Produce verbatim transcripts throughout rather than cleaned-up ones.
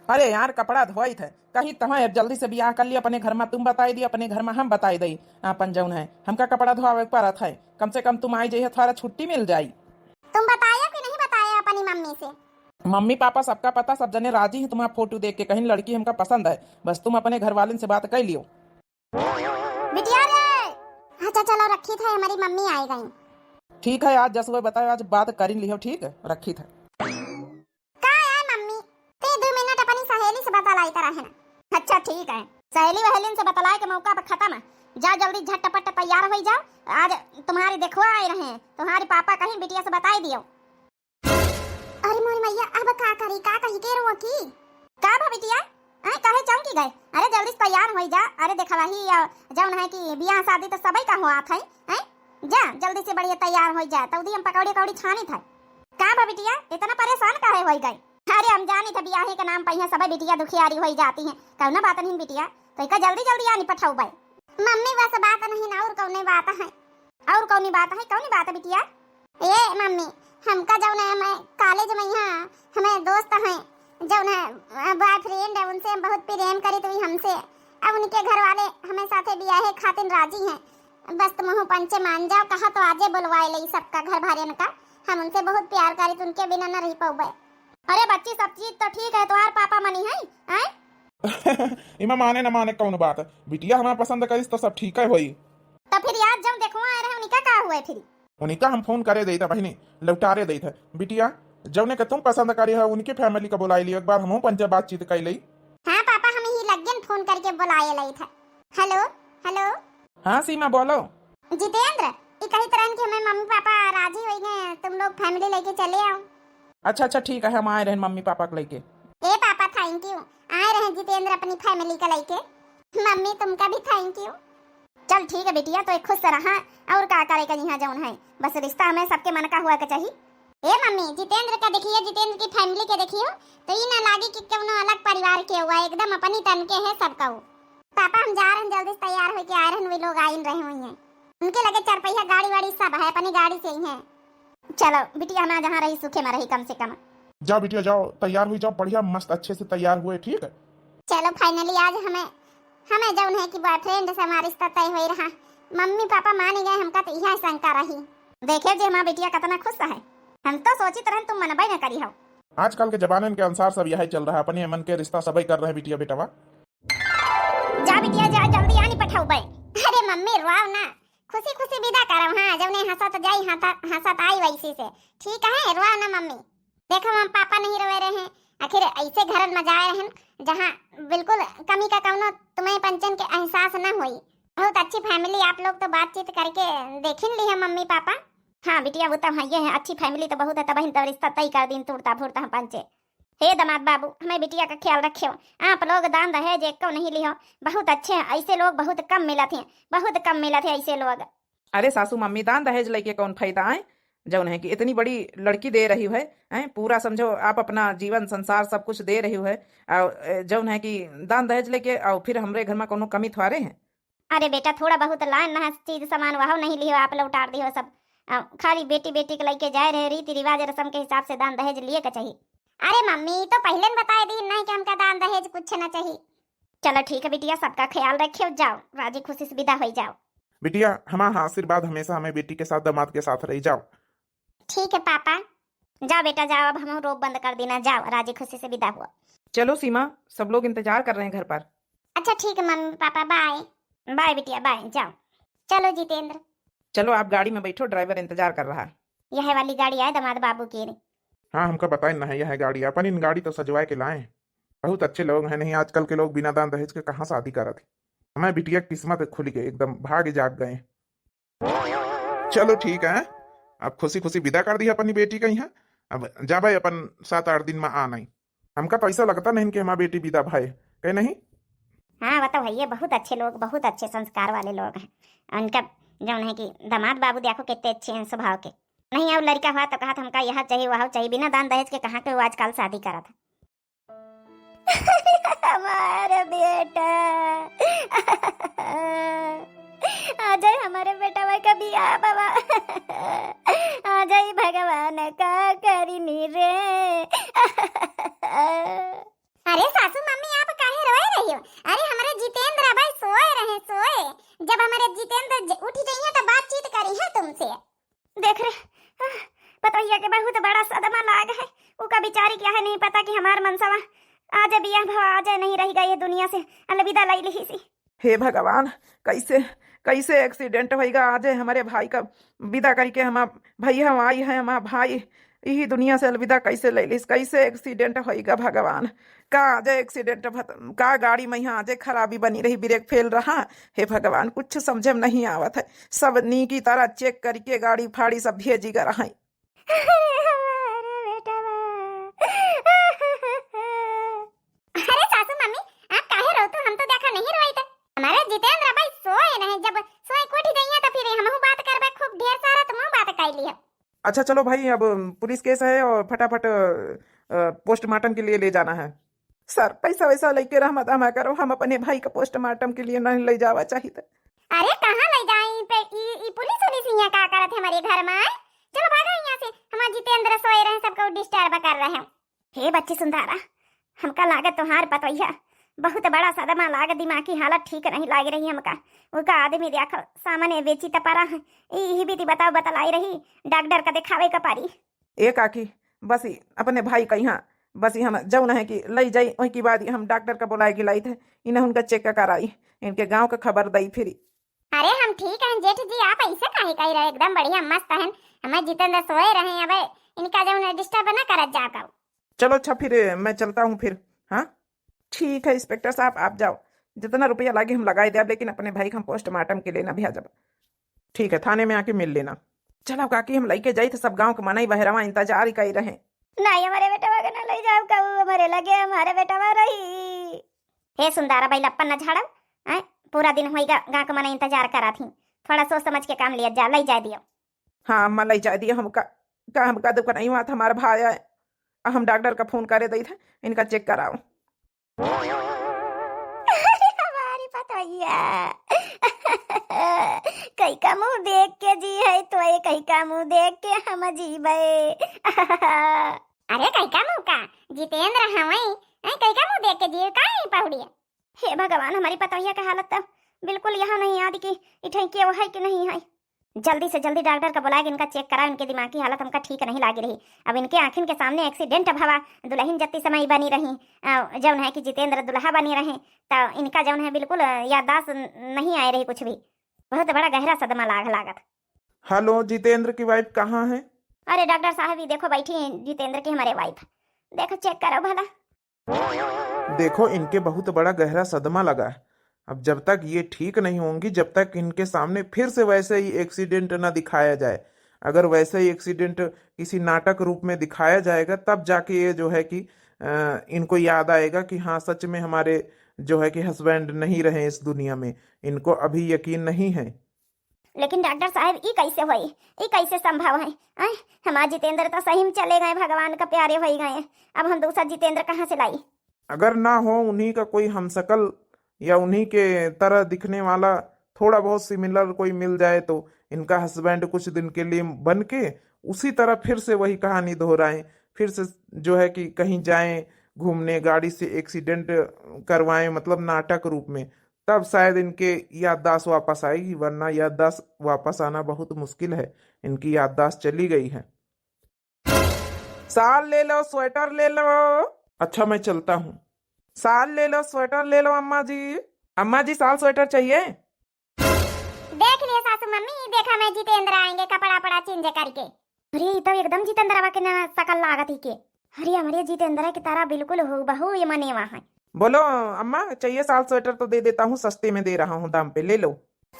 अरे यार, कपड़ा धोइत है, कही तहाँ अब जल्दी से बियाह कर लिया अपने घर मा, तुम बताई दी, अपने घर मा हम बताई दई। आपन जौन है, हमका कपड़ा धोआवे के परत है, कम से कम तुम आई जइहे, थोड़ा छुट्टी मिल जाई। तुम बताया कि नहीं बताया अपनी मम्मी से? मम्मी पापा सबका पता, सब जने राजी हैं तुम्हारा फोटो देख के, कहीं लड़की हमका पसंद है, बस तुम अपने घर वालन से बात कर लियो। बिटिया रे, अच्छा चलो रखी थे, हमारी मम्मी आई गई। ठीक है, आज जस वो बताए, आज बात करी लियो, ठीक है, रखी थे। का है मम्मी, ते दो मिनट अपनी सहेली से बतलाई तरह है ना। अच्छा ठीक है, सहेली वहेलिन से बतलाए के मौका पर खत्म है। जा जल्दी झटपट तैयार हो जाओ, आज तुम्हारे देखवा आए रहे हैं, तुम्हारे पापा कहीं बिटिया से बताई दियो। अरे मोरी मैया, अब का करी, का कही के रोकी? का भा बिटिया, आए काहे चौंकी गए? अरे जल्दी से तैयार हो जा। अरे देखवा ही, अ, जौन है कि बियाह शादी तो सबई का हुआ था, हैं? जा जल्दी से बढ़िया तैयार हो जा, तौदी हम पकौड़ी कौड़ी छानी था। का भा बिटिया, इतना परेशान काहे हो गए? अरे हम जानी था बियाहे के नाम पर यहाँ सब बिटिया दुखियारी हो जाती हैं। कौना बात नहीं बिटिया, तो इका जल्दी जल्दी आनी पठाऊ बाई। मम्मी बस बात नहीं ना, और कौने बात है? और कौनी बात है, कौनी बात है बिटिया? ए मम्मी, हमका जौन है, मैं कॉलेज में यहाँ हमें दोस्त हैं, जौन है, अ, बॉयफ्रेंड है, उनसे हम बहुत प्रेम करी, तो हमसे, अब उनके घर वाले हमें साथे बियाहे खातिर राजी हैं। बस तुम मुँह पंचे मान जाओ, कहा तो आजे बुलवाए ले सबका घर भरियन का, हम उनसे बहुत प्यार करी, तो उनके बिना न रह पौबे। अरे बच्ची, सब चीज तो ठीक है, तुम्हार पापा मनी है, हैं? इमा माने न माने कौन बात, बिटिया हमार पसंद करिस तो सब ठीक है होई। तो फिर यार जब देखवा आए रहे उनका का हुआ फिर? उनका हम फोन करे देइत है बहिनी, लौटारे देइत है। बिटिया, जौने के तुम पसंद करी है उनकी फैमिली का बुलाई लियो, एक बार हमहू पंचे बातचीत कर लई। हाँ पापा, हम ही लग्गन फोन करके बुलाए लई था। हेलो, हेलो। हाँ सीमा बोलो। जितेंद्र, ई कही तरहन कि हमें मम्मी पापा राजी हो गए, तुम लोग फैमिली लेके चले आओ। अच्छा अच्छा ठीक है, हम आए रहन मम्मी पापा के लेके। ए पापा thank you, आए रहे जितेंद्र अपनी फैमिली के लेके। मम्मी तुमका भी thank you। चल ठीक है बिटिया, तो एक खुश रहा, और का करे का यहाँ जौन है, बस रिश्ता हमें सबके मन का हुआ के चाहिए। ए मम्मी, जितेंद्र का देखियो, जितेंद्र की फैमिली के देखियो, तो ई ना लागे कि कौनो अलग परिवार के हुआ, एकदम अपनी तन के है सबका। पापा हम जा रहन, जल्दी से तैयार होके आए रहन, वे लोग आइन रहे हुई हैं। उनके लगे चार पहिया गाड़ी वाड़ी सब है, अपनी गाड़ी से ही हैं। चलो बिटिया, हमार जहाँ रही सुखे में रही कम से कम। जा बिटिया जाओ, तैयार हुई जाओ, बढ़िया मस्त अच्छे से तैयार हुए, ठीक है? चलो finally आज हमें, हमें जौन है कि बॉयफ्रेंड से हमार रिश्ता तय होई रहा। मम्मी पापा मान गए, हमका तो यह शंका रही। देखे जे हमार बिटिया कितना खुश है, हम तो सोचित रहन तुम मनबे न करी हो। आजकल के जमानन के अनुसार सब यही चल रहा है, अपने मन के रिश्ता सबई कर रहे बिटिया बेटवा। जा बिटिया जा, जल्दी आनी पठाऊ बे। अरे मम्मी रोआव ना, खुशी खुशी विदा करव। हाँ, जौने हंसत जाई हंसत आई वैसी से, ठीक है, रोआव ना मम्मी। देखो हम पापा नहीं रोए रहे हैं, आखिर ऐसे घरन में जाए रहन जहाँ बिल्कुल कमी का कौनो तुम्हें पंचन के एहसास न होई। बहुत अच्छी फैमिली, आप लोग तो बातचीत करके देखिन ली है मम्मी पापा। हाँ बिटिया, वो तो है, ये है अच्छी फैमिली तो बहुत है, तब तो रिश्ता तय कर दिन तुड़ता फुड़ता हम पंचे। हे दामाद बाबू, हमें बिटिया का ख्याल रखियो। आप लोग दान दहेज एको नहीं लिहो, बहुत अच्छे हैं, ऐसे लोग बहुत कम मिलत हैं, बहुत कम मिलत हैं ऐसे लोग। अरे सासू मम्मी, दान दहेज लेके कौन फायदा है? जौन है कि इतनी बड़ी लड़की दे रही है, हैं? पूरा समझो आप अपना जीवन संसार सब कुछ दे रही है, और, ए, जौन है कि दान दहेज लेके और फिर हमरे घर में कोनो कमी थोड़े है। अरे बेटा, थोड़ा बहुत लान ना चीज सामान वहो नहीं लिहो, आप लौटार दिहो सब। आ, खाली बेटी बेटी के लेके जाए रहे, रीति रिवाज रस्म के हिसाब से दान दहेज लिए के चाहिए। अरे मम्मी, तो पहले न बताए दी नहीं कि हमका दान दहेज कुछ ना चाहिए। चलो ठीक है बिटिया, सबका ख्याल रखियो, जाओ राजी खुशी से विदा हो जाओ। बिटिया, हमारा आशीर्वाद हमेशा हमें बेटी के साथ दामाद के साथ रही, जाओ। ठीक है पापा। जाओ बेटा जाओ, अब हम रोब बंद कर देना, जाओ राजी खुशी से विदा हुआ। चलो सीमा, सब लोग इंतजार कर रहे हैं घर पर। अच्छा ठीक है मम्मी पापा, बाय। बाय बिटिया बाय, जाओ। चलो जितेंद्र। चलो आप गाड़ी में बैठो, ड्राइवर इंतजार कर रहा है। यह वाली गाड़ी आए दामाद बाबू की रे। हाँ, हमका बताए ना है यह गाड़ी, अपन इन गाड़ी तो सजवाए के लाए हैं। बहुत अच्छे लोग हैं, नहीं आजकल के लोग बिना दान दहेज के कहाँ शादी करत है। हमारे बिटिया की किस्मत खुल गए, एकदम भाग जाग गए। चलो ठीक है, अब खुशी खुशी विदा कर दिया अपनी बेटी का यहाँ। अब जाबे अपन सात आठ दिन में आ नहीं। हमका तो ऐसा लगता नहीं कि हमारी बेटी विदा भाई, कहे नहीं? हाँ, बताओ है, ये बहुत अच्छे लोग, बहुत अच्छे संस्कार वाले लोग हैं। उनका जौन है कि दामाद बाबू देखो कितने अच्छे हैं स्वभाव के। नहीं और लड़का हुआ तो कहा था हमका यह चाहिए वह चाहिए, बिना दान दहेज के कहाँ के वो आजकल शादी करा था। हमार बेटा। आ जाए हमारे बेटा भाई का बियाह बाबा। आ जाए भगवान का करिनी रे। अरे काहे नहीं पता कि हमार मनसवा आज बियाह भवा, आज नहीं रहि गए दुनिया से, अलविदा लई लिहिसी। हे भगवान, कैसे, कैसे accident होइगा, आज हमरे भाई का विदा करिके हमार भैया आई है, हमार भाई यही दुनिया से अलविदा कैसे लई लिहिस, कैसे accident होइगा भगवान। का आज accident भत-, का गाड़ी में यहाँ आज खराबी बनी रही, brake fail रहा। हे भगवान, कुछ समझे में नहीं आवत है। सब नीकी तरह check करिके गाड़ी फाड़ी सब भेजी गा रहा है। अरे हमारे बेटवा। अरे सासू मम्मी, आप काहे रोतू? हम तो देखा नहीं रोई थे। हमारे जितेंद्र भाई सोए रहे, जब सोए के उठ जाइए तो फिर हमहू बात करबे, खूब ढेर सारा तुमहू बात कर लिया। अच्छा चलो भाई, अब पुलिस case है और फटाफट, अ, postmortem के लिए ले जाना है। सर, पैसा वैसा लेके रहमत हमा करो, हम अपने भाई का postmortem के लिए नहीं ले जावा चाहित। अरे कहाँ ले जाई पे ई, ई पुलिस उलिस यहाँ का करत है हमारे घर में? चलो भागो यहाँ से, हमार जितेंद्र सोए रहे, सबको disturb कर रहे हैं। हे बच्ची सुंदरा, हमका लागत तोहार पतोहिया बहुत बड़ा सदमा लाग, दिमागी हालत ठीक नहीं लाग रही हमका। उनका आदमी देखो सामने बेची त परा है। ई भी ती बताओ बतलाई रही, डॉक्टर का दिखावे का पारी। ए काकी, बस ई अपने भाई का यहाँ, बस ई हम जौन है कि लई जाई, वही के बाद हम डॉक्टर का बुलाए के लाई थे, इन्हें उनका check कराई, इनके गांव का खबर दई फिरी। अरे हम ठीक हैं जेठ जी, आप ऐसे काहे कह रहे? एकदम बढ़िया मस्त हैं। हमें जितेंद्र सोए रहे, अबे इनका जौन disturb ना करत जा करो। चलो अच्छा फिर मैं चलता हूँ फिर। हाँ ठीक है इंस्पेक्टर साहब, आप जाओ, जितना रुपया लागे हम लगाए देब, लेकिन अपने भाई का हम postmortem के लिए ना भेजब। ठीक है, थाने में आके मिल लेना। चलो काकी, हम लइके जाई थे, सब गांव के मनई बहरवा इंतजार ही कई रहे। नहीं, हमारे बेटवा के ना ले जाओ कहू, हमारे लगे हमारे बेटवा रही। हे सुंदरा, बैल अपन न झाड़ब, हैं? पूरा दिन होइगा गांव के मनई इंतजार करा थी। थोड़ा सोच समझ के काम लिया जा, ले जा दियो। हाँ अम्मा, ले जा दियो हमका, का हमका दुख नहीं हुआ था, हमारा भाई है। हम डॉक्टर का फोन करे दई थे, इनका check कराओ। अरे हमारी पतोहिया, कई का मुंह देख के जी है तो ये कई का मुंह देख के हम जीबे। अरे कई का मुंह का जितेंद्र हवई, हैं, कई का मुंह देख के जी का है पहुड़िया? हे भगवान, हमारी पतोहिया का हालत तो बिल्कुल यहाँ नहीं याद कि इठई के वो है कि नहीं है। जल्दी से जल्दी डॉक्टर का बुलाए के इनका check कराओ, इनके दिमाग की हालत हमका ठीक नहीं लागी रही। अब इनके आँखिन के सामने accident भवा, दुल्हन जत्ती समय बनी रही, अ, जौन है कि जितेंद्र दुल्हा बनी रहे, तो इनका जौन है बिल्कुल, अ, याददाश्त न-, नहीं आए रही कुछ भी। बहुत बड़ा गहरा सदमा लाग लागत। हेलो, जितेंद्र की wife कहाँ है? अरे डॉक्टर साहब, ये देखो बैठी हैं जितेंद्र की हमारे wife, देखो check करो भला। देखो, इनके बहुत बड़ा गहरा सदमा लगा है। अब जब तक ये ठीक नहीं होंगी, जब तक इनके सामने फिर से वैसे ही accident ना दिखाया जाए, अगर वैसे ही accident किसी नाटक रूप में दिखाया जाएगा, तब जाके ये जो है कि, अ, इनको याद आएगा कि हाँ, सच में हमारे जो है कि husband नहीं रहे इस दुनिया में। इनको अभी यकीन नहीं है। लेकिन डॉक्टर साहब, ई कैसे होई? ई कैसे संभव है? आय, हमार जितेंद्र तो सही में चले गए, भगवान का प्यारे होई गए। अब हम दूसरा जितेंद्र कहाँ से लाई? अगर ना हो उन्हीं का कोई हमशक्ल या उन्हीं के तरह दिखने वाला थोड़ा बहुत similar कोई मिल जाए तो इनका husband कुछ दिन के लिए बन के उसी तरह फिर से वही कहानी दोहराएं, फिर से जो है कि कहीं जाएं घूमने, गाड़ी से accident करवाएं, मतलब नाटक रूप में, तब शायद इनके याददाश्त वापस आएगी, वरना याददाश्त वापस आना बहुत मुश्किल है। इनकी याददाश्त चली गई है। शाल ले लो, स्वेटर ले लो। अच्छा, मैं चलता हूँ। शाल ले लो, स्वेटर ले लो अम्मा जी। अम्मा जी, शाल स्वेटर चाहिए? देख लिए सासू मम्मी, देखा मैं जितेंद्र आएंगे कपड़ा पड़ा change करके। अरे, ई तो एकदम जितेंद्रवा के ना शकल लागत ही के। अरे, हमरे जितेंद्र की तरह बिल्कुल हूबहू ये मनेवा है। बोलो अम्मा, चाहिए शाल स्वेटर तो दे देता हूँ, सस्ते में दे रहा हूँ दाम पे, ले लो।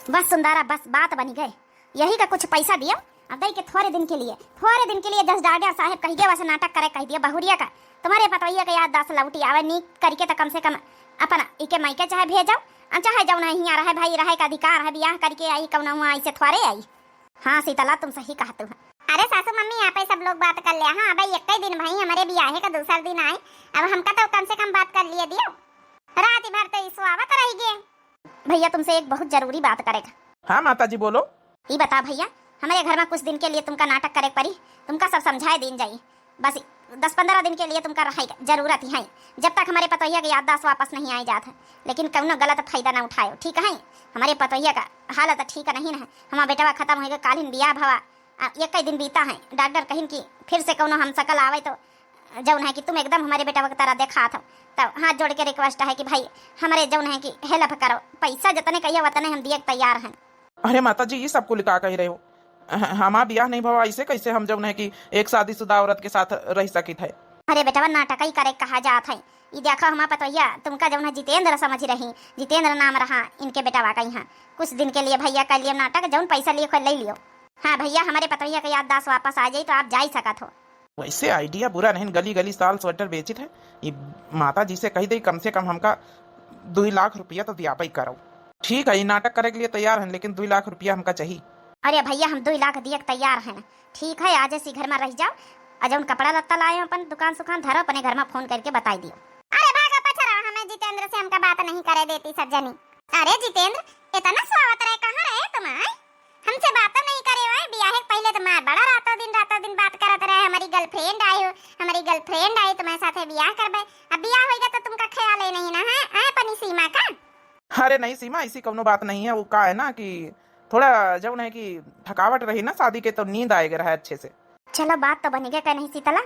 बस सुंदरा, बस बात बनी गए, यही का कुछ पैसा दियो, अब दई के थोड़े दिन के लिए, थोड़े दिन के लिए जस डॉक्टर साहब कह दिया, वैसे नाटक करे कह दिया बहुरिया का, तुम्हारे पतोहिया के याददाश्त लौटी आवे, नीक करके तो कम से कम अपन इके मायके चाहे भेजो, अब चाहे जौन है हियाँ रहे, भाई रहे का अधिकार है, बियाह करके आई कौन हुआ, ऐसे थोड़े आई। हाँ शीतला, तुम सही कहत हो। अरे सासू मम्मी, आप ही सब लोग बात कर लिया। हाँ भाई, एक ही दिन भाई, हमारे बियाहे का दूसर दिन आए, अब हमका तो कम से कम बात कर लिए दियो। रात भर तो ईसो आवत रह गए। भैया, तुमसे एक बहुत जरूरी बात करेगा। हाँ माता जी, बोलो। ई बता भैया, हमारे घर में कुछ दिन के लिए तुमका नाटक करे पड़ी, तुमका सब समझाए दीन जाई। बस दस पन्द्रह दिन के लिए तुमका रहे के जरूरत ही है, जब तक हमारे पतोहिया के याददाश्त वापस नहीं आए जात है। लेकिन कौनो गलत फायदा ना उठायो, ठीक है? हमारे पतोहिया का हालत ठीक नहीं है, हमारा बेटवा खत्म होएगा, कालिन बियाह भवा, आ, एक ही दिन बीता है, डॉक्टर कहिन कि फिर से कौनो हम शकल आवे तो जौन है कि तुम एकदम हमरे बेटवा के तरह देखात हो, तब हाथ जोड़ के request है कि भाई, हमरे जौन है कि help करो, पैसा जतने कहियो वतने हम दिए के तैयार हैं। अरे माता जी, ई सब कुल का कहि रहे हो? ह-, हमार बियाह नहीं भवा, ऐसे कैसे हम जौन है कि एक शादीशुदा औरत के साथ रहि सकित है? अरे बेटवा, नाटक ही करे कहा जात है। ई देखो हमार पतोहिया, तुमका जौन है जितेंद्र समझ रही, जितेंद्र नाम रहा इनके बेटवा का यहाँ। कुछ दिन के लिए भैया कर लियो नाटक, जौन पैसा लियो कर ले लियो। हाँ भैया, हमरे पतोहिया के याददाश्त वापस आ जाई तो आप जा ही सकत हो। वैसे idea बुरा नहीं, गली गली साल sweater बेचित है। ई माता जी से कहि दे, कम से कम हमका दुई लाख रुपया तो दियाबे करो। ठीक है, ई नाटक करे के लिए तैयार हैं, लेकिन दुई लाख रुपया हमका चाहिए। अरे भैया, हम दुई लाख दिए के तैयार हैं। ठीक है, आज इसी घर में रह जाओ, और जौन कपड़ा लत्ता लाए हो अपन दुकान सुकान धरो, अपने घर में फोन करके बताई दियो। अरे भागा पछरा, हमें जितेंद्र से हमका बात नहीं करे देती सब जनी। अरे जितेंद्र, इतना सुहावत रहे, कहाँ रहे तुम, आय? हमसे बातों नहीं करे हो, बियाहे के पहले तो मार बड़ा रातों दिन, रातों दिन बात करत रहे, हमारी girlfriend आई हो, हमारी girlfriend आई, तुम्हारे साथे बियाह करबे। अब बियाह होइगा तो तुमका ख्याल ही नहीं ना है, आय अपनी सीमा का? अरे नहीं सीमा, ऐसी कौनो बात नहीं है। वो का है ना कि थोड़ा जौन है कि थकावट रही ना शादी के, तो नींद आए रहा है अच्छे से। चलो, बात तो बन गया, कह नहीं शीतला।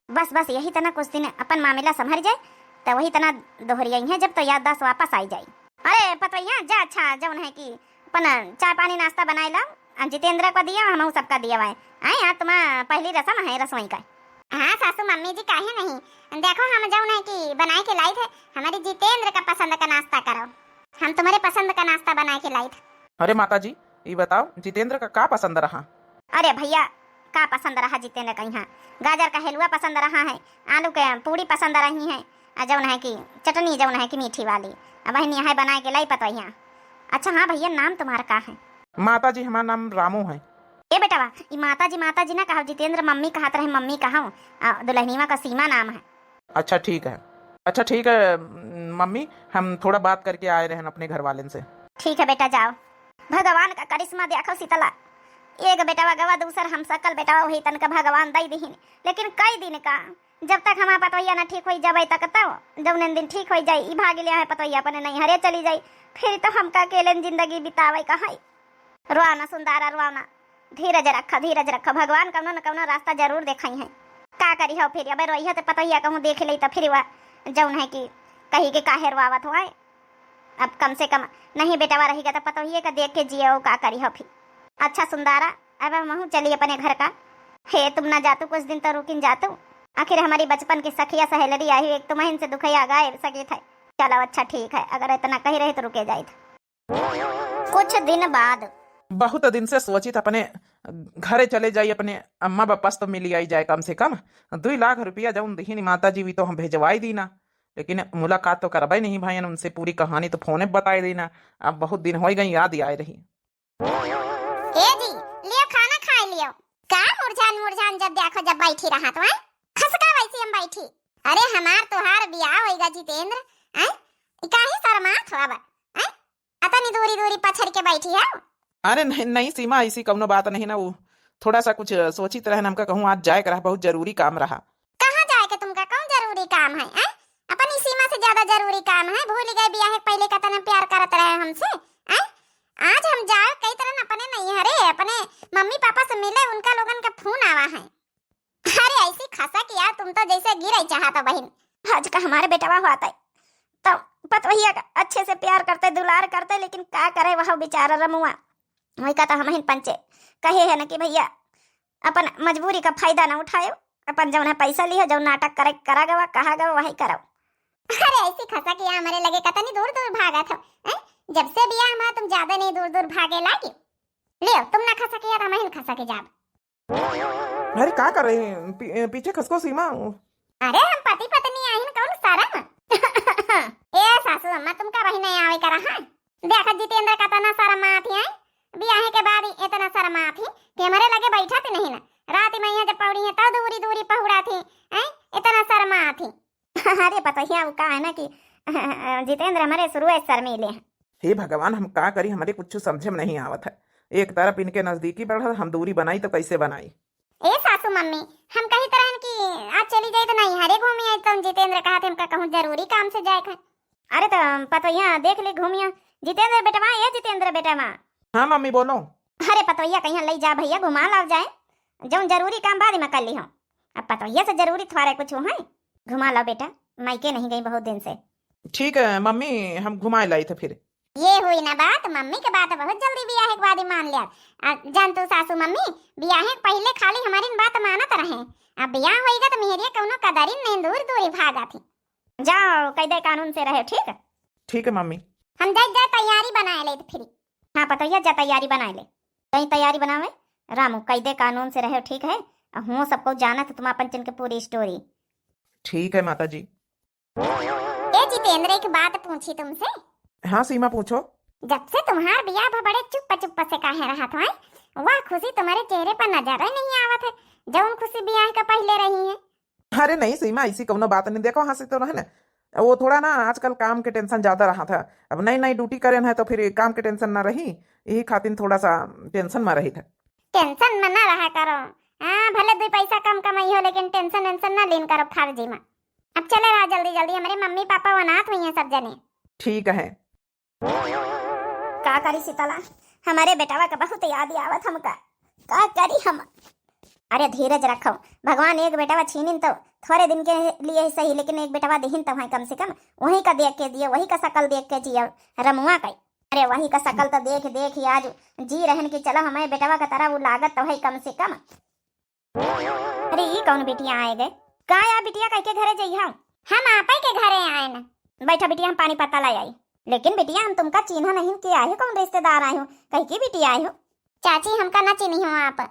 बस, बस, यही तना कुछ दिन अपन मामला संभर जाए, तो वही तना दोहरियाई है, जब तो याददाश्त वापस आई जाए। अरे पतोहिया, जा, अच्छा, जौन है कि अपन चाय पानी नाश्ता बनाए ला, आ जितेंद्र को दिया, हम सबका दिया भाई। आए यार, तुम्हारा पहली रसम है रसोई का। हाँ सासू मम्मी जी, काहे नहीं? देखो, हम जौन है कि बनाए के लाई थे, हमारे जितेंद्र का पसंद का नाश्ता करो, हम तुम्हारे पसंद का नाश्ता बनाए के लाई थे। अरे माता जी, ये बताओ, जितेंद्र का का पसंद रहा? अरे भैया, का पसंद रहा जितेंद्र का यहाँ? गाजर का हलवा पसंद रहा है, आलू के पूड़ी पसंद रही है, आ जौन है कि चटनी जौन है कि मीठी वाली, आ बहन यहाँ बनाए के लाई पतोहिया। अच्छा हाँ भैया, नाम तुम्हारा का है? माता जी, हमारा नाम रामू है। ए बेटवा, ई माता जी, माता जी ना कहो, जितेंद्र मम्मी कहत रहे, मम्मी कहो, आ दुल्हनिया का सीमा नाम है। अच्छा ठीक है, अच्छा ठीक है, मम्मी, हम थोड़ा बात करके आए रहन अपने घर वालन से। ठीक है बेटा, जाओ। भगवान का करिश्मा देखो शीतला, एक बेटवा गवा, दूसर हम सकल बेटवा वही तनका भगवान दई दिहिन, लेकिन कई दिन का, जब तक हमार पतोहिया ना ठीक होई जाबे तक, तब जौन दिन ठीक होई जाई, ई भाग लिया है पतोहिया अपने नैहरे चली जाई, फिर तो हमका अकेले जिंदगी बितावे का है। रोआ ना सुंदारा, रोआ ना, धीरज रखा, धीरज रखा, भगवान कौनो न कौनो रास्ता जरूर देखाई है। का करी हो फिर, अबे रोइहे तो पतोहिया कहूँ देख ले तो फिर वह जौन है कि कही के काहे रोआवत हुआ है। अब कम से कम नहीं बेटवा रही तो पतोहिए का देख के जियो, का करी हो फिर। अच्छा सुंदारा, अब महू चली अपने घर का। हे तुम ना जातू, कुछ दिन तो रुकिन जातू। आखिर हमारी बचपन की सखिया सहेलरी आई, एक तुम्हें से दुखया गाए सकी थे। चलो अच्छा ठीक है, अगर इतना कही रहे तो रुके जाइत। कुछ दिन बाद। बहुत दिन से सोचित अपने घरे चले जाई, अपने अम्मा बापस तो मिली आई जाए कम से कम। दुई लाख रुपया जौन दिहिन माता जी, वी तो हम भेजवाई दीना, लेकिन मुलाकात तो करबे नहीं भाईन उनसे, पूरी कहानी तो फोने पे बताई दीना। अब बहुत दिन होई गई, याद ही आए रही। ए जी, लियो खाना खाए लियो। का मुरझान मुरझान जब देखो जब बैठी रहा तो, हैं? खसका वैसे हम बैठी। अरे हमार तोहार बियाह होइगा जितेंद्र, हैं? ई काहे शर्मात हो अब, हैं? अतनी दूरी दूरी पछर के बैठी है। अरे नहीं, नहीं सीमा, ऐसी कौनो बात नहीं ना, वो थोड़ा सा कुछ सोचित रहन, हमका कहूँ आज जाए के रहा, बहुत जरूरी काम रहा। कहाँ जाए के तुमका, कौन जरूरी काम है, हैं? अपनी सीमा से ज्यादा जरूरी काम है, भूल गए बियाह के पहले कितना प्यार करत रहे हमसे, हैं? आज हम जाए कई तरह अपने नहीं हरे, अपने मम्मी पापा से मिले, उनका लोगन का फोन आवा है। अरे ऐसी खसक यार, तुम तो जैसे गिरे चाहत हो बहिन। आज का हमारे बेटवा हुआ था, तो पतवहिया का अच्छे से प्यार करते, दुलार करते, लेकिन का करे वह बेचारा रमुआ। वही का तो हम ही पंचे कहे है ना कि भैया अपन मजबूरी का फायदा ना उठायो, अपन जौन है पैसा लियो, जौन नाटक करे करा गवा, कहा गवा वही करो। अरे ऐसी खसक यार, हमारे लगे कतनी दूर दूर भागत हो, हैं? जब से बियाह हमारा तुम ज्यादा नहीं दूर दूर भागे लागी। लियो तुम ना खसक यार, हम ही खसक जाब। अरे का कर रही हैं? पी-, पीछे खसको सीमा। अरे हम पति पत्नी आहिन, कौन शरम? ए सासू अम्मा, तुमका वही नहीं आवे करा है। देखा जितेंद्र का तना शर्म आती है, बियाहे के बाद ही इतना शर्म आती कि हमारे लगे बैठा थी नहीं ना। रात में यहाँ जब पौड़ी है तो दूरी दूरी पहुड़ा थी, हैं? इतना शर्म आती। अरे पतोहिया, वो का है ना कि जितेंद्र हमारे शुरू से शर्मीले हैं। हे भगवान, हम का करी, हमारे कुछ समझे में नहीं आवत है। एक तरफ इनके नजदीकी बढ़ल, हम दूरी बनाई तो कैसे बनाई? ए सासू मम्मी, हम कही तरहन कि आज चली जाई तो नहीं हरे घूमी आई, तो जितेंद्र कहा थे हमका कहूँ जरूरी काम से जाए के। अरे तो पतोहिया देख ले घूमिया। जितेंद्र बेटवा, ए जितेंद्र बेटवा। हाँ मम्मी बोलो। अरे पतोहिया कहीं ले जा भैया, घुमा लाव जाए, जौन जरूरी काम बाद में कर ली हो। अब पतोहिया से जरूरी थोड़े कुछ है। घुमा लाओ बेटा, मायके नहीं गई बहुत दिन से। ठीक है मम्मी, हम घुमाए लाई थे फिर। ये हुई ना बात, मम्मी के बात बहुत जल्दी बियाह के बाद ही मान लिया। आ, जान तू सासू मम्मी, बियाह के पहले खाली हमारी बात मानत रहे, अब बियाह होइगा तो मेहरिया कौनो कदरिन नहीं, दूर दूर ही भागा थी। जाओ, कायदे कानून से रहे, ठीक? ठीक है मम्मी। हम जाए, जाए तैयारी बनाए ले फिर। हाँ पतोहिया, जा तैयारी बनाए ले। कहीं तैयारी बनावे। रामू, कायदे कानून से रहे, ठीक है? आ हुओं सबको जानत तुम अपन चन के पूरी स्टोरी। ठीक है माता जी। ए जितेंद्र, एक बात पूछी तुमसे? हाँ सीमा, पूछो। जब से तुम्हार बियाह भ बड़े चुप चुप से काहे रहत हो, हैं? वह खुशी तुम्हारे चेहरे पर नजर ही नहीं आवत है, जौन खुशी बियाह का पहले रही है। अरे नहीं सीमा, ऐसी कौनो बात नहीं। देखो, हंसी तो रहे ना, वो थोड़ा ना आजकल काम के टेंशन ज्यादा रहा था। अब नई नई ड्यूटी करेन है तो फिर काम के टेंशन ना रही, यही खातिर थोड़ा सा टेंशन में रही था। टेंशन में ना रहा करो। हाँ, भले दो पैसा कम कमाई हो, लेकिन टेंशन वेंशन ना लीन करो फार्जी में। अब चले रहा जल्दी जल्दी, हमारे मम्मी पापा अनाथ हुई हैं सब जने। ठीक है। का करी शीतला, हमारे बेटवा का बहुत याद आवत हमका। का करी हम? अरे धीरज रखो, भगवान एक बेटवा छीनिन तो थोड़े दिन के लिए ही सही, लेकिन एक बेटवा दिहिन तो है कम से कम। वहीं का देख के जियो, वही का शकल देख के जियो। रमुआ का, अरे वही का शकल तो देख देख ही आज जी रहन कि चलो हमारे बेटवा का तरह वो लागत तो है कम से कम। अरे ई कौन बिटिया आए गए? का या बिटिया कह के घरे जइहा? हम आपे के घरे आए न। बैठा बिटिया, हम पानी पत्ता लाई आई। लेकिन बिटिया, हम तुमका चीन्हा नहीं कि आए हो, कौन रिश्तेदार आए हो, कह के बिटिया आए हो? चाची, हमका ना चीन्ही हो आप।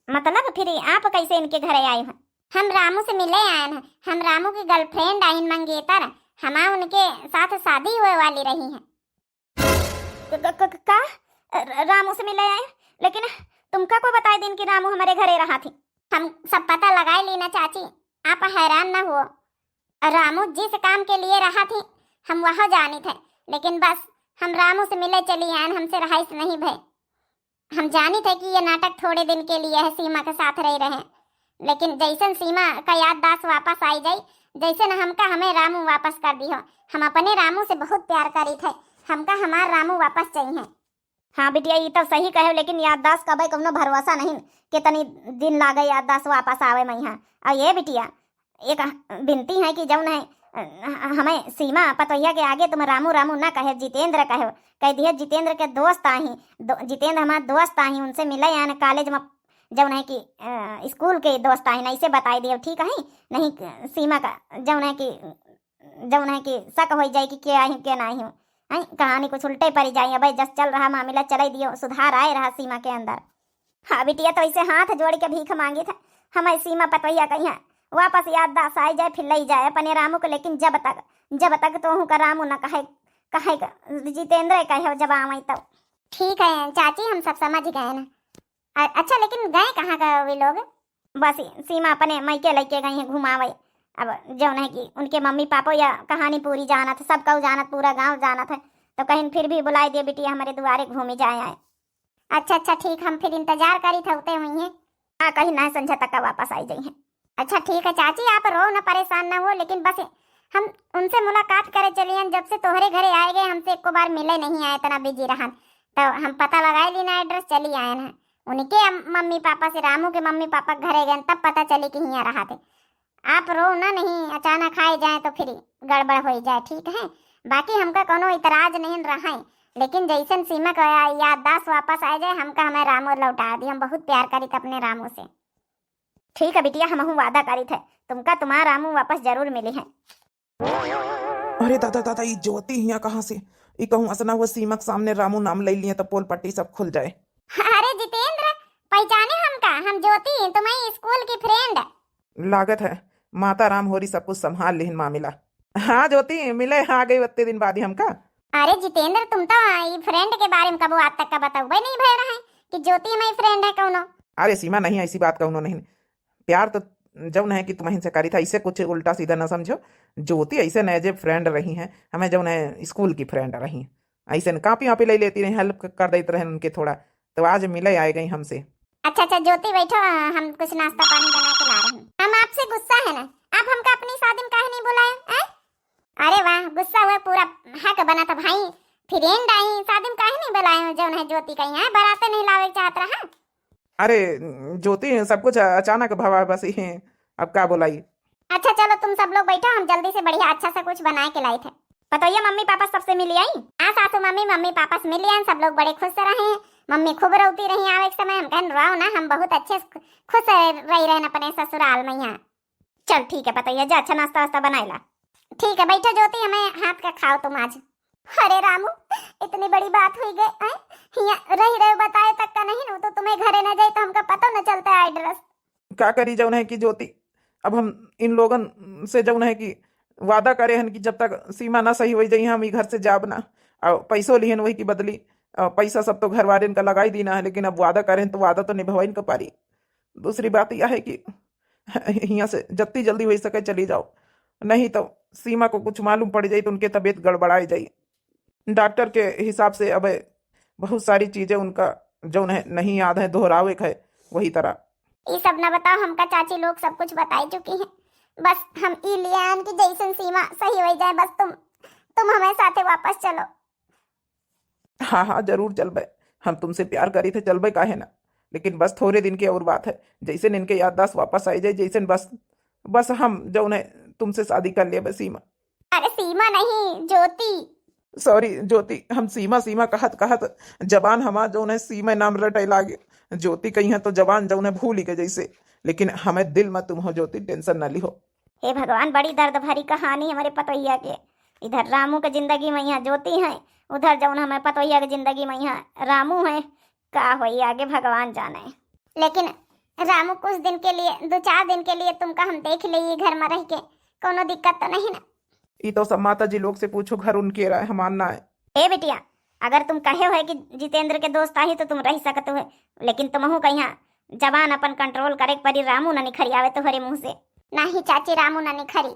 मतलब फिर आप कैसे इनके घरे आए हो? हम रामू से मिले आए हैं। हम रामू की गर्लफ्रेंड आइन मंगेतर, हमार उनके साथ शादी हुए वाली रही है। क-, क-, क-, का? र-, रामू से मिले आए? लेकिन तुमका को बताए दिन कि रामू हमारे घरे रहा थी? हम सब पता लगाए ली ना चाची, आप हैरान ना हुओ। रामू जिस काम के लिए रहा थी, हम वह जानी थे, लेकिन बस हम रामू से मिले चली आयन, हमसे रहाइश नहीं भय। हम जानी थे कि ये नाटक थोड़े दिन के लिए है, सीमा के साथ रह रहे, लेकिन जैसन सीमा का याददाश्त वापस आई जाई, जैसे न हमका हमें रामू वापस कर दिहो, हम अपने रामू से बहुत प्यार करी थे, हमका हमार रामू वापस चाहिए। हाँ बिटिया, ई तो सही कहे, लेकिन याददाश्त का भाई कौनो भरोसा नहीं, कितनी दिन लागे याददाश्त वापस आवे में यहाँ। और ये बिटिया, एक विनती है कि जौन है, अ, हमें सीमा पतोहिया के आगे तुम रामू रामू ना कहे, जितेंद्र कहे, कह दिए जितेंद्र के दोस्त आही, दो, जितेंद्र हमार दोस्त आही, उनसे मिले आन कॉलेज में, जौन है कि, अ, स्कूल के दोस्त आही, ऐसे बताई दियो, ठीक है? नहीं सीमा का जौन है कि जौन है कि शक होइ जाए कि के आही के नाही हो। हैं, कहानी कुछ उल्टे पड़ी जाए। अबे जस चल रहा मामला चले दियो, सुधार आए रहा सीमा के अंदर। हाँ बिटिया, तो ऐसे हाथ जोड़ के भीख मांगी था, हमारी सीमा पतोहिया कहीं है, वापस याददाश्त आए जाए, फिर ले जाए अपने रामू को, लेकिन जब तक, जब तक तोहू का रामू न कहे, कहे का जितेंद्र कहे जब आवे तो। ठीक है चाची, हम सब समझ गए ना। अ-, अच्छा, लेकिन गए कहाँ गए वे लोग? बस सीमा अपने मायके लइके गई हैं घुमावे। अब जौन है कि उनके मम्मी पापा या कहानी पूरी जानत है, सब कहू जानत, पूरा गांव जानत है, तो कहीं फिर भी बुलाई दे बिटिया, हमारे दुआरे घूमी जाए आए। अच्छा, अच्छा, ठीक, हम फिर इंतजार करी थे, उते हुई हैं। हाँ, कहीं ना संझा तक का वापस आई जाई हैं। अच्छा, ठीक है चाची, आप रो ना, परेशान ना हो, लेकिन बस हम उनसे मुलाकात करे चलियन, जब से तोहरे घरे आए गए, हमसे एको बार मिले नहीं आए, इतना बिजी रहन। तो हम पता लगाए ली ना, एड्रेस चली आए ना। उनके अम-, मम्मी पापा से, रामू के मम्मी पापा के घरे गए, तब पता चली कि हियाँ रहा थे। आप रो ना, नहीं अचानक आए जाए तो फिर गड़बड़ हो जाए, ठीक है? बाकी हमका कोनो इतराज नहीं रहा है, लेकिन जैसन सीमा का या-, याददाश्त वापस आ जाए, हमका हमें रामू लौटा दी। हम बहुत प्यार करी थे अपने रामू से। ठीक है बिटिया, हमहू वादा करी थे, तुमका तुम्हारा रामू वापस जरूर मिली है। अरे दादा, दादा, ई ज्योति हियाँ कहाँ से? ई कहूँ असना हुआ सीमा के सामने रामू नाम ले लिए तो पोल पट्टी सब खुल जाए। अरे जितेंद्र, पहचाने हमका? हम ज्योति, तुम्हारी स्कूल की फ्रेंड। लागत है माता राम होरी सब कुछ संभाल लिहिन मामला। हाँ ज्योति, मिले आ गई उतने दिन बाद ही हमका। अरे जितेंद्र, तुम तो ई फ्रेंड के बारे में कबो आज तक का बतउबे नहीं भय रहे कि ज्योति हमारी फ्रेंड है कौनो। अरे सीमा, नहीं, ऐसी बात कौनो नहीं। प्यार तो जौन है कि तुम्हें से करी था, इसे कुछ उल्टा सीधा ना समझो। ज्योति ऐसे न जे फ्रेंड रही हैं, हमें जौन है स्कूल की फ्रेंड रही हैं, ऐसे न कॉपी वॉपी ले लेती रही, हेल्प कर देते रहे उनके थोड़ा, तो आज मिले आए गई हमसे। अच्छा, अच्छा, ज्योति बैठो, हम कुछ नाश्ता पानी बना के ला रहे हैं। हम आपसे गुस्सा है ना, आप हमका अपनी शादी में काहे नहीं बुलाए, हैं? अरे वाह, गुस्सा हुआ, पूरा हक बना था भाई, फ्रेंड आई, शादी में काहे नहीं बुलाए हो, जौन है ज्योति का यहाँ बाराते नहीं लावे के चाहत रहा। अरे ज्योति, सब कुछ अचानक भवा है, बस ये अब का बोलाई। अच्छा चलो, तुम सब लोग बैठो, हम जल्दी से बढ़िया अच्छा सा कुछ बनाए के लाइत है। पतोहिया मम्मी पापा सबसे मिली आई? हाँ सासू मम्मी, मम्मी पापा से मिली आई, सब लोग बड़े खुश से रहे हैं। मम्मी खूब रोती रही आवे के समय, हम कहन, "रोओ ना, हम बहुत अच्छे से खुश रही रहन अपने ससुराल में यहाँ।" चल ठीक है पतोहिया, जा अच्छा नाश्ता वास्ता बनाए ला। ठीक है, बैठो ज्योति, हमें हाथ का खाओ तुम आज। अरे रामू, इतनी बड़ी बात हुई गई, हैं? हियाँ रही रहे बताए तक का नहीं, वो तो तुम्हें घरे न जाए तो हमका पता न चलता है एड्रेस। का करी जौन है कि ज्योति, अब हम इन लोगन से जौन है कि वादा करे हन कि जब तक सीमा ना सही होइ जाई, हम ई घर से जाब ना। और पैसो लिहन वही की बदली, और पैसा सब तो घर वाले इनका लगाई दीना है, लेकिन अब वादा करे हन तो वादा तो निभवाइन का पारी। दूसरी बात यह है कि हियाँ से जत्ती जल्दी होइ सके चली जाओ, नहीं तो सीमा को कुछ मालूम पड़ जाई तो उनके तबीयत गड़बड़ाए जाई। डॉक्टर के हिसाब से अब बहुत सारी चीजें उनका जौन है नहीं याद है, दोहरावे के है वही तरह। ई सब न बताओ, हमका चाची लोग सब कुछ बताई चुकी हैं। बस हम ई लियान कि जैसन सीमा सही होइ जाए, बस तुम तुम हमें साथे वापस चलो। हाँ हाँ, जरूर चलबे, हम तुमसे प्यार करी थे, चलबे काहे ना, लेकिन बस थोड़े दिन के और बात है। जैसे इनके याददाश्त वापस आई जाए, जैसे बस बस हम जौन है तुमसे शादी कर लेबे सीमा। अरे सीमा नहीं, ज्योति। सॉरी ज्योति, हम सीमा सीमा कहत कहत जबान हमार जौन है सीमा नाम रटे लागे। ज्योति कही है तो जबान जौन है भूल ही गए जैसे, लेकिन हमें दिल में तुम हो ज्योति, टेंशन न लिहो। हे भगवान, बड़ी दर्द भरी कहानी हमारे पतोहिया के। इधर रामू के जिंदगी में यहाँ ज्योति है, उधर जौन हमें पतोहिया के जिंदगी में यहाँ रामू है। का होई आगे भगवान जाने। लेकिन रामू, कुछ दिन के लिए, दो चार दिन के लिए तुमका हम देख ले घर में रह के, कोनो दिक्कत तो नहीं ना? ई तो सब माता जी लोग से पूछो, घर उनके रहे, हमार ना है। ए बिटिया, अगर तुम कहे हो कि जितेंद्र के दोस्त आही तो तुम रह सकत हो, लेकिन तुमहू कहिया जबान अपन कंट्रोल करे के पड़ी, रामू न निखरी आवे तोहरे मुंह से। नहीं चाची, रामू न निखरी,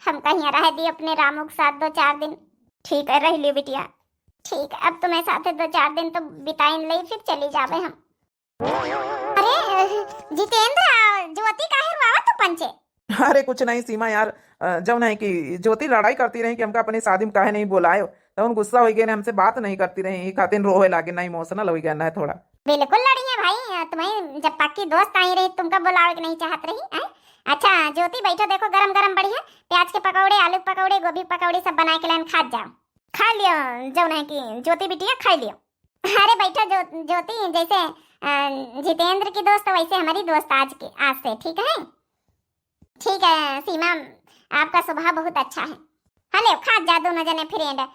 हम कहिया रह दी अपने रामू के साथ दो चार दिन। ठीक है, रह लियो बिटिया। ठीक है, अब तुम्हें साथे दो चार दिन तो बिताइन ले, फिर चली जावे हम। अरे जितेंद्र, ज्योति काहे रोवत हो पंचे? अरे कुछ नहीं सीमा यार, अ, जौन है कि ज्योति लड़ाई करती रही कि हमका अपनी शादी में काहे नहीं बुलाए, तो उन गुस्सा हो गए ने, हमसे बात नहीं करती रही, ई खातिर रोवे लागे ना, इमोशनल हो गया ना थोड़ा। बिल्कुल लड़ी है भाई, तुम्हें जब पक्की दोस्त आई रही, तुमका बुलावे के नहीं चाहत रही, हैं? अच्छा ज्योति बैठो, देखो गरम गरम बढ़िया प्याज के पकौड़े, आलू के पकौड़े, गोभी के पकौड़े सब बना के लाइन, खा जाओ। खा लियो, जौन है कि ज्योति बिटिया खा लियो। अरे बैठो जो, ज्योति, जैसे अ, जितेंद्र की दोस्त वैसे हमारी दोस्त आज के, आज से, ठीक है? ठीक है सीमा, आपका स्वभाव बहुत अच्छा है। हाँ ले खा जा दोनों जने फ्रेंड। अ,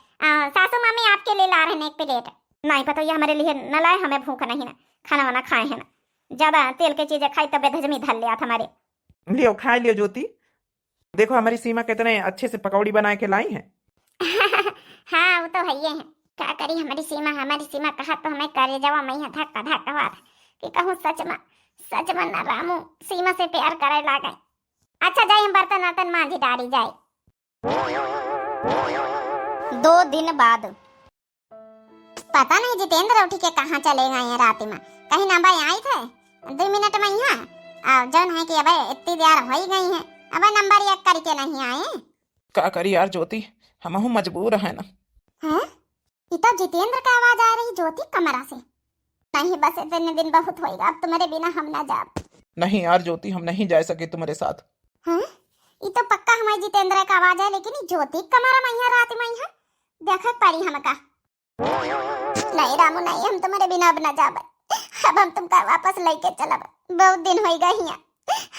सासू मामी आपके लिए ला रहे हैं एक प्लेट। नहीं पता ये हमारे लिए न लाए, हमें भूख नहीं ना, खाना वाना खाए हैं ना, ज्यादा तेल के चीजें खाई तब हजमी धर ले आप हमारे। लियो खा लियो ज्योति, देखो हमारी सीमा कितने अच्छे से पकौड़ी बना के लाई है। हाँ वो तो है ही है। का करी हमारी सीमा, हमारी सीमा कहा तो हमें करे जवा मैं धक्का धक्का हुआ था कि कहूँ सच में, सच में ना रामू सीमा से प्यार करे लागे। अच्छा जाई हम बर्तन वर्तन मांझी डारी जाई। दो दिन बाद। पता नहीं जितेंद्र उठी के कहाँ चले गए हैं रात में। कहीं ना भाई आई थे दो मिनट में यहाँ, और जौन है कि अबे इतनी देर हो ही गई है, अबे नंबर एक करके नहीं आए। का करी यार ज्योति, हमहू मजबूर है ना। हैं? ई तो जितेंद्र का आवाज आ रही ज्योति कमरा से। नहीं बस इतने दिन बहुत होएगा, अब तुम्हारे बिना हम ना जाब। नहीं यार ज्योति, हम नहीं जा सके तुम्हारे साथ। हैं? ई तो पक्का हमारे जितेंद्र का आवाज है, लेकिन ई ज्योति कमरा में यहाँ रात में यहाँ देखे के पड़ी हमका। नहीं रामू नहीं, हम तुम्हारे बिना अब ना जाबे। अब हम तुमका वापस लेके चलब, बहुत दिन होई गए हियाँ।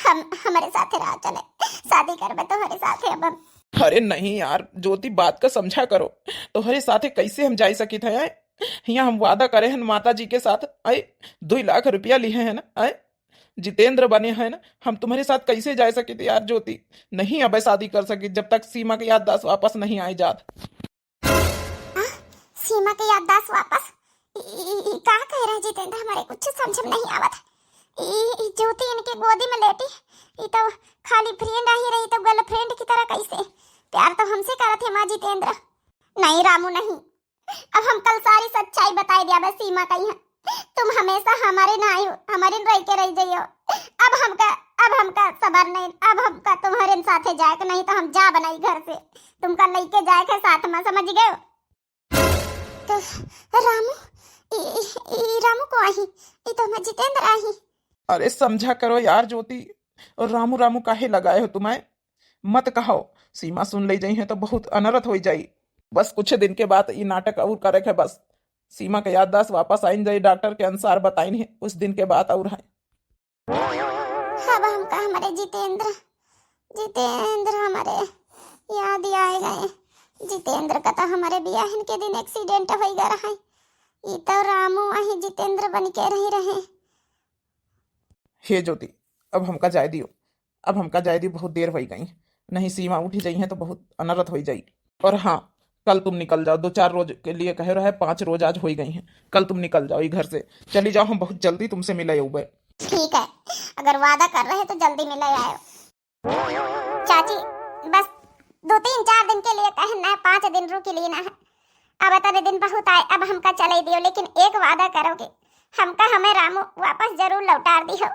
हम हमारे साथे रहा चले, शादी करबे तोहरे साथे अब हम। अरे नहीं यार ज्योति, बात का समझा करो, तोहरे साथे कैसे हम जाई सकी थे आए? हियाँ हम वादा करे हैं माता जी के साथ आए, दो लाख रुपया लिए हैं ना आए, जितेंद्र बने हैं ना, हम तुम्हारे साथ कैसे जा सकी थे यार ज्योति? नहीं अबे शादी कर सकी जब तक सीमा के याददाश्त वापस नहीं आए जात। आ, सीमा के याददाश्त वापस? ई, ई, ई का कह रहे जितेंद्र, हमारे कुछ समझ में नहीं आवत। ई, ई ज्योति इनके गोदी में लेटी, ई तो खाली फ्रेंड आही रही तो गर्लफ्रेंड की तरह कैसे? प्यार तो हमसे करत है माँ जितेंद्र। नहीं रामू नहीं, अब हम कल सारी सच्चाई बताई दिया बस सीमा कही है। तुम हमेशा हमारे ना आयो, हमारे रह के रह जाइयो। अब हमका, अब हमका सबर नहीं, अब हमका तुम्हारे साथे जाए के नहीं तो हम जा बनाई घर से, तुमका लेके जाए के साथ में, समझ गए? तो रामू, ई, ई, ई रामू को आही, ई तो हमार जितेंद्र आही। अरे समझा करो यार ज्योति, और रामू रामू काहे लगाए हो तुम्हें? मत कहो, सीमा सुन ले जाई है तो बहुत अनर्थ हो जाई। बस कुछ दिन के बाद ई नाटक और करे के बस। सीमा के याददाश्त वापस आइन जाई, डॉक्टर के अनुसार बताइन है, कुछ दिन के बाद और है। अब हमका हमारे जितेंद्र, जितेंद्र हमारे याद ही आए गए। जितेंद्र का तो हमारे बियाहन के दिन एक्सीडेंट हो गया रहा है। ई तो रामू वही जितेंद्र बन के रही रहे। हे ज्योति, अब हमका जाए दियो, अब हमका जाए दियो, बहुत देर हो गई, नहीं सीमा उठी जाई है तो बहुत अनर्थ हो जाई। और हाँ, कल तुम निकल जाओ, दो चार रोज के लिए कहे रहे, पाँच रोज आज हो गई हैं, कल तुम निकल जाओ ये घर से, चली जाओ, हम बहुत जल्दी तुमसे मिले उबे। ठीक है, अगर वादा कर रहे तो जल्दी मिले आयो। चाची, बस दो तीन चार दिन के लिए कहे ना, पाँच दिन रुक ली ना है। अब इतने दिन बहुत आए, अब हमका चले दियो, लेकिन एक वादा करोगे, हमका हमें रामू वापस जरूर लौटार दियो।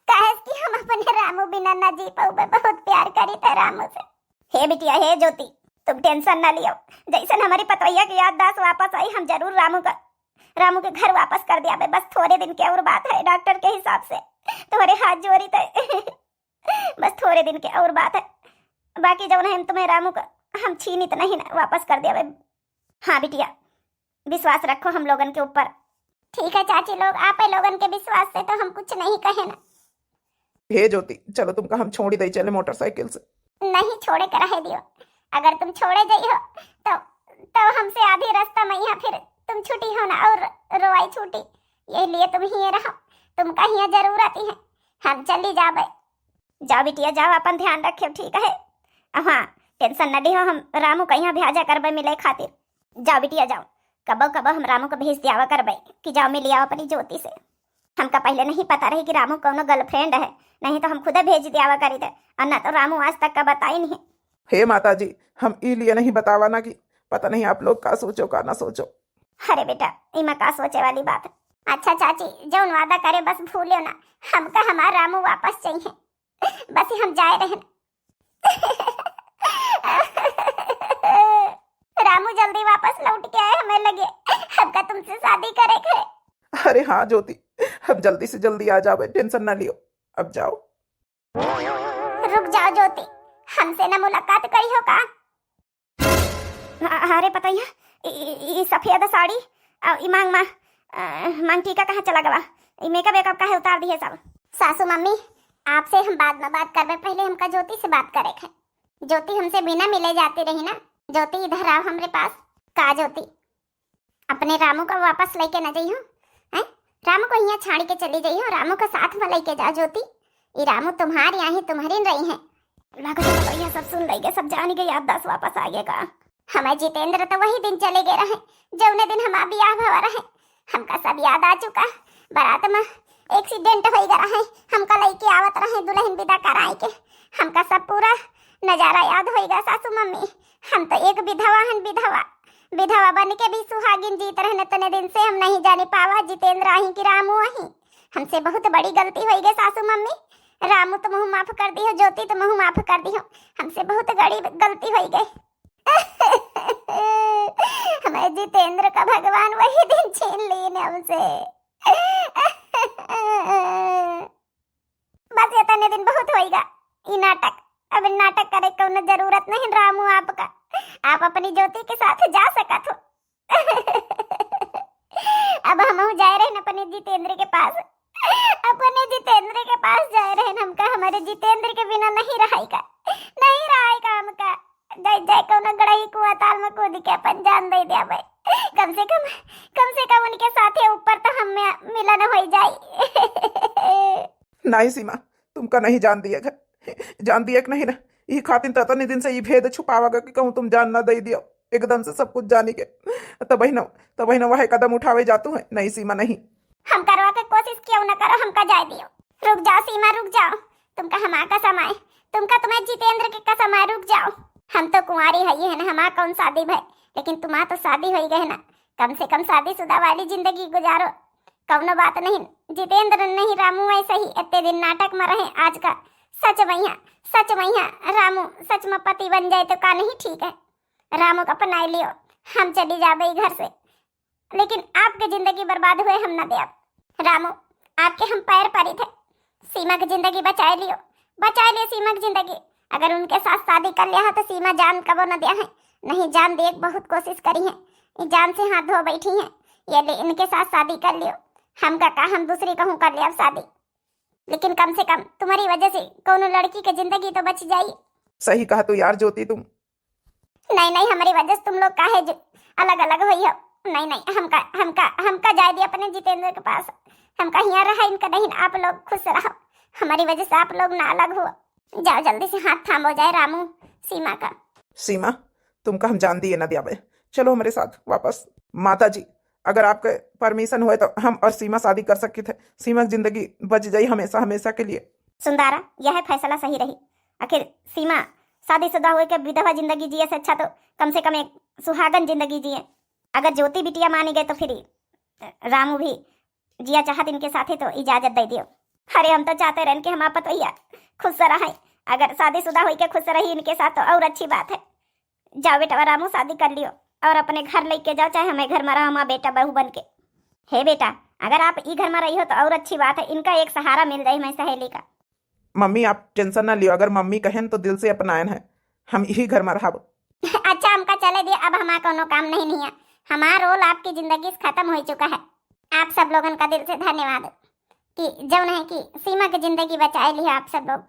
काहे कि हम अपने रामू बिना ना जी पाउबे, बहुत प्यार करी थे रामू से। हे बिटिया, हे ज्योति, तुम टेंशन ना लियो, जैसन हमारी पतोहिया की याददाश्त वापस आई, हम जरूर रामू का, रामू के घर वापस कर दियाबे। बस थोड़े दिन के और बात है, डॉक्टर के हिसाब से तुम्हारे हाथ जोड़ी थे। बस थोड़े दिन के और बात है, बाकी जौन है तुम्हें रामू का हम छीनित नहीं ना, वापस कर दियाबे। हाँ बिटिया, विश्वास रखो हम लोगन के ऊपर। ठीक है चाची लोग, आप लोगन के विश्वास से तो हम कुछ नहीं कहे ना। हे ज्योति, चलो तुमका हम छोड़ी दे चले मोटरसाइकिल से। नहीं, छोड़े के रहे दियो, अगर तुम छोड़े जाई हो तो, तो हमसे आधी रास्ता में यहाँ फिर तुम छुट्टी हो ना और रोवाई छूटी, यही लिए तुम हिये रहो, तुमका हियाँ जरूरत ही है, हम चली जाबे। जाओ बिटिया जाओ, अपन ध्यान रखे, ठीक है। अब हाँ, टेंशन न लिहो, हम रामू का यहाँ भेजा करबे मिले खातिर। जाओ बिटिया जाओ, कबो कबो हम रामू को भेज दियावा करबे कि जाओ मिल आओ अपनी ज्योति से। हमका पहले नहीं पता रही कि रामू कौनो गर्लफ्रेंड है, नहीं तो हम खुदे भेज दियावा करी थे, और ना तो रामू आज तक का बताई नहीं। हे माता जी, हम ई लिए नहीं बतावा ना कि पता नहीं आप लोग का सोचो का ना सोचो। अरे बेटा, इमा का सोचे वाली बात है। अच्छा चाची, जौन वादा करे बस भूलियो ना, हमका हमार रामू वापस चाहिए, बस हम जाए रहन। रामू जल्दी वापस लौट के आए हमें लगे, हमका तुमसे शादी करे के है। अरे हाँ ज्योति, हम जल्दी से जल्दी आ जाबे, टेंशन ना लियो। अब जाओ। रुक जाओ ज्योति, हमसे ना मुलाकात करी हो का? अ-, अरे पतोहिया, ई, ई, ई सफेद साड़ी, अ, ई मांग मा, अ, मांग टीका कहाँ चला गवा? ई मेकअप वेकअप काहे उतार दिए सब? सासू मम्मी, आपसे हम बाद में बात करबे, पहले हमका ज्योति से बात करे के है। ज्योति हमसे बिना मिले जाती रही ना। ज्योति, इधर आओ हमरे पास। का ज्योति? अपने रामू का वापस लेके न जइहो, हैं? रामू को हियाँ छाड़ के चली जइहो, रामू का साथ में लेके जा ज्योति। ई रामू तुम्हारी आही, तुम्हारी न रही हैं। लागत है पतोहिया सब सुन लेगे, सब जान गए, याददाश्त वापस आ गए का? हमें जितेंद्र तो वही दिन चले गए रहे, जौने दिन हमार बियाह भवा रहे। हमका सब याद आ चुका। बारात में एक्सीडेंट हो गया रहे, हमका लेके आवत रहे दुल्हन विदा कराए के। हमका सब पूरा नजारा याद होइगा सासू मम्मी। हम तो एक विधवा हन, विधवा। विधवा बन के भी सुहागिन जीत रहन। इतने दिन से हम नहीं जानी पावा जितेंद्र आही कि रामू आही। हमसे बहुत बड़ी गलती होइगे सासू मम्मी। रामू तो मुँह माफ कर दिहो, ज्योति तो मुँह माफ कर दिहो। हमसे बहुत बड़ी गलती होइगे। हमें जितेंद्र का भगवान वही दिन छीन लीन हमसे। बस इतने दिन बहुत होइगा ई नाटक। अब नाटक करे कौनो जरूरत नहीं रामू आपका, आप अपनी ज्योति के साथ जा सकत हो। अब हमहू जाए रहन अपने जितेंद्र के पास, अपने जितेंद्र के पास जाए रहन। हमका हमारे जितेंद्र के बिना नहीं रहाई का, नहीं रहाई का हमका। जाए जाए कौनो गड़ही कुआं ताल में कूद के अपन जान दे दे भाई। कम से कम, कम से कम उनके साथे ऊपर तो हम मिलन हो जाए। नहीं सीमा, तुमका नहीं जान दिए घर, जान दिए कि नहीं ना। ई खातिर तो इतने दिन से ई भेद छुपावा गा कि कहूँ तुम जान ना दे दियो, एकदम से सब कुछ जानी के। तबही ना, तबही ना वह कदम उठावे जातू है। नहीं सीमा, नहीं। हम करवा के कोशिश क्यों ना करो, हमका जाए दियो। रुक जाओ सीमा, रुक जाओ। तुमका हमार कसम आए, तुमका तुम्हें जितेंद्र के कसम आए, रुक जाओ। हम तो कुंवारी है, ये है ना, हमार कौन शादी भय, लेकिन तुम्हार तो शादी हो गए ना। कम से कम शादीशुदा वाली जिंदगी गुजारो। कौनो बात नहीं, जितेंद्र नहीं रामू ऐसे ही इतने दिन नाटक में रहे, आज का सच मैया, सच मैया रामू सच में पति बन जाए तो का नहीं ठीक है? रामू का अपनाए लियो, हम चली जाबे ई घर से, लेकिन आपके जिंदगी बर्बाद हुए हम न देब। रामू, आपके हम पैर परी थे, सीमा की जिंदगी बचाए लियो, बचाए लियो सीमा की जिंदगी। अगर उनके साथ शादी कर लिया है तो सीमा जान कबो न दिया है, नहीं जान दिए के बहुत कोशिश करी है, ये जान से हाथ धो बैठी है। ये ले इनके साथ शादी कर लियो, हमका का, हम दूसरी कहूँ कर ले अब शादी, लेकिन कम से कम तुम्हारी वजह से कोनो लड़की के जिंदगी तो बच जाई। सही कहा तू यार ज्योति, तुम नहीं, नहीं, हमारी वजह से तुम लोग काहे ज-, अलग अलग हुई हो? नहीं, नहीं, हमका, हमका, हमका जाए दिया अपने जितेंद्र के पास। हमका हियाँ रहा इनका नहीं, आप लोग खुश रहो, हमारी वजह से आप लोग ना अलग हुआ। जाओ जल्दी से हाथ थाम हो जाए रामू, सीमा का। सीमा, तुमका हम जान दिए ना दियावे, चलो हमारे साथ वापस। माता जी, अगर आपके परमिशन होए तो हम और सीमा शादी कर सकित है, सीमा की जिंदगी बच जाई हमेशा हमेशा के लिए। सुंदारा, यह फैसला सही रही। आखिर सीमा शादीशुदा होए के विधवा जिंदगी जिए से अच्छा तो कम से कम एक सुहागन जिंदगी जिए। अगर ज्योति बिटिया मानी गए तो फिर रामू भी जिया चाहत इनके साथे तो इजाजत दे दियो। अरे हम तो चाहते रहन कि हमार पतोहिया खुश रहे, अगर शादीशुदा होई के खुश रही इनके साथ तो और अच्छी बात है। जाओ बेटा रामू शादी कर लियो और अपने घर लेके जाओ, चाहे हमें घर में रहो, हमार बेटा बहू बन के। हे बेटा, अगर आप ई घर में रही हो तो और अच्छी बात है, इनका एक सहारा मिल जाए हमारी सहेली का। मम्मी आप टेंशन ना लियो, अगर मम्मी कहेन तो दिल से अपनायन है, हम यही घर में रहब। अच्छा हमका चले दिए, अब हमार कोनो काम नहीं नहीं है, हमार रोल आपकी जिंदगी से खत्म हो चुका है। आप सब लोगन का दिल से धन्यवाद कि जौन है कि सीमा की जिंदगी बचाए लिया आप सब लोग।